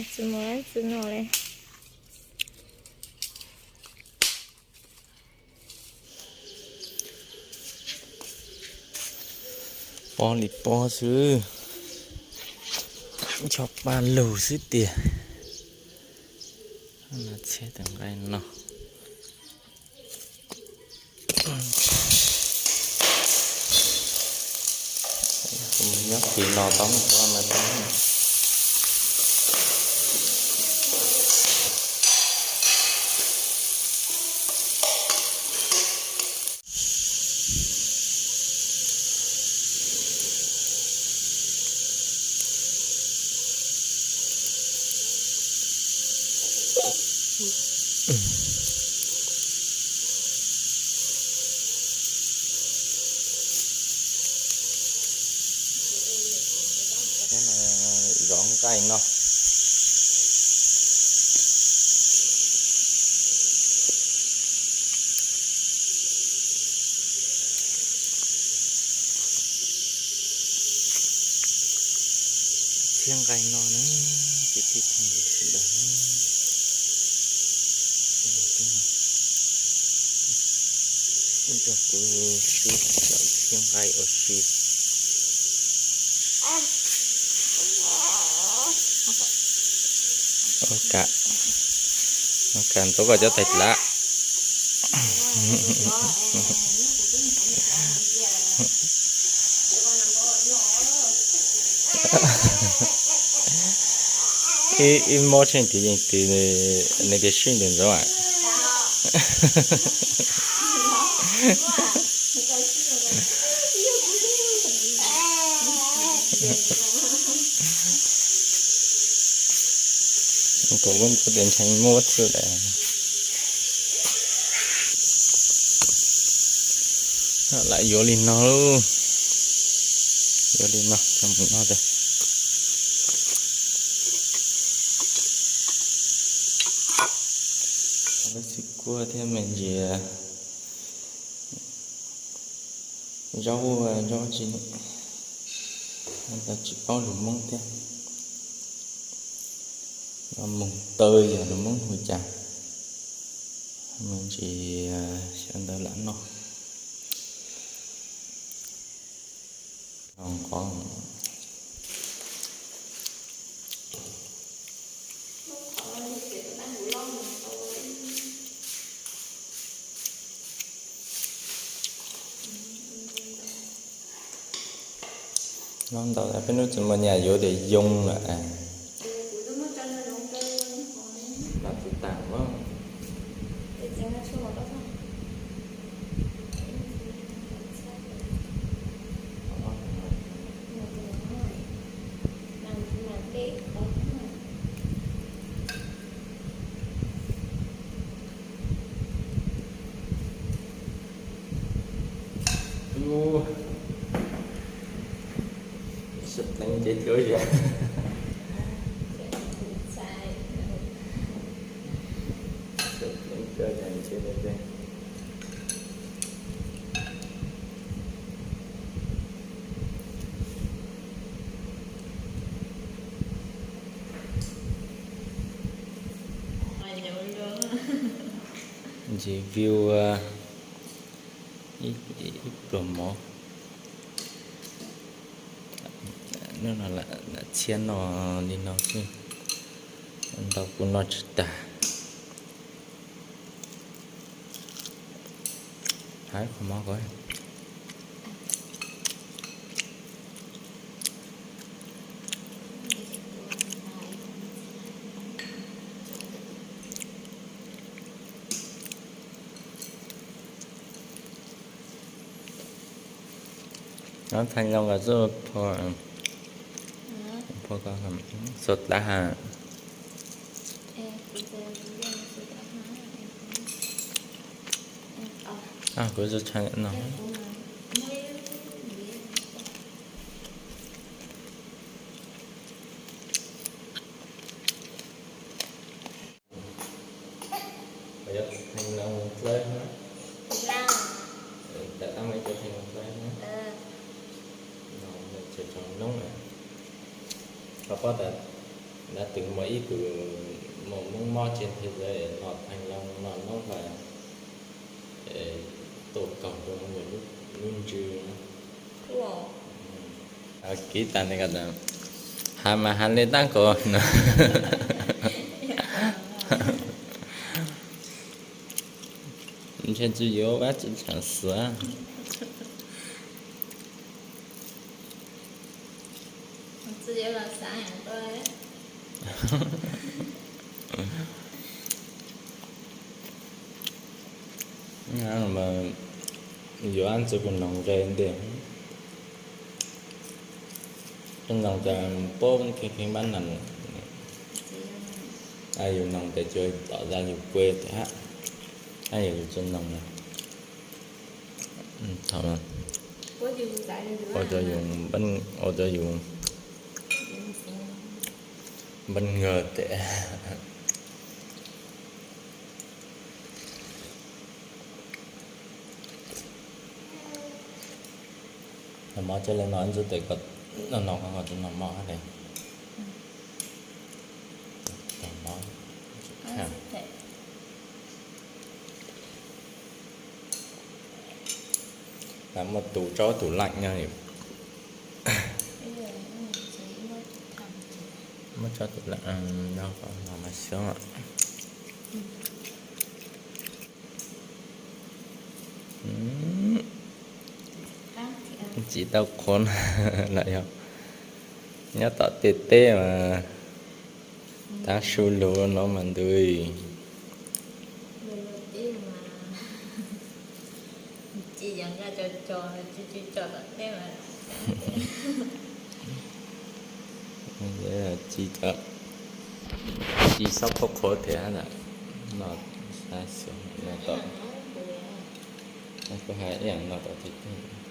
Tsis muaj tsis no li. Pob li pob xwb, chob paj lug xwb tiag. Txhiab tau nqaij no. Nyob qis no tau mus tau no tau. Zov nqaij no. Txhiab nqaij no na, kwv tij phooj ywg sawv daws na, nrog kuv sib txhiab nqaij ua si. Ua cas, ua cas ntxuav koj cov tais dlav. Ib mob tsheej tis yeej tis nws tias sib ntawm ntxuav. Kuv kuj tias ntshai muab xwb lawm. Lam yuav li no lauj. Yuav li no, tso mus no tiag. Lub txiv kuab thiab me ntsis zaub, zaub tsis, tsis paub lus Hmoob thiab. Moog taw yog lus Hmoob hu cas, me ntsis xyov ntawd lam noj. Nqov. Noj ntau peb hnub tsis muaj nyaj yuav tias yoo lawm. Noj tsis tas. Sab teev ces cuab zam. Sab teev cuab zam ces. Ntsis view ib pluag mov. Hnub no lam txhiab noj li no xwb, ntau kuv noj tsis tag. Hais qhov mov ko. Nó thanh long và dưa phô, phô có sốt lá hả? À, của dưa thanh nó. Thanh long hlwb na. Tam tab muaj ib co thanh long hlwb na. Tseem tsoom noob na. Koj paub tas Dab tw muaj ib tug muaj moob mob tsev thwv zam los theej loo los noob lawm, tuaj kaug rau lub ntsws. Kiv tas ne ko, has mas has le tab kaum no. Ntshe tsis yuav ua tsis tsham xav. Yuav ntxuav kuv noog nqe ntej. Tub noog tas pab kheev kheev pab noog. Yus noog tes cuag tom zaj yus kuj tias, yus tsis noog na. Thaum ua rau yus, ua rau yus npab ngawg tes. Noj mov coj li no ntxuav tes kom noj noj kom tsis noj mov hab. Muaj tus tso tub laj nyob. Muab tso tus laj no mas xyov. Tsis tau qhuav lawm yog nyob tom tej teb mas tab su lug no mas ntuj. Tsis xob qhuav qhuav tias no, xav xyov no tom, kuv hais ib yam no tom tej teb.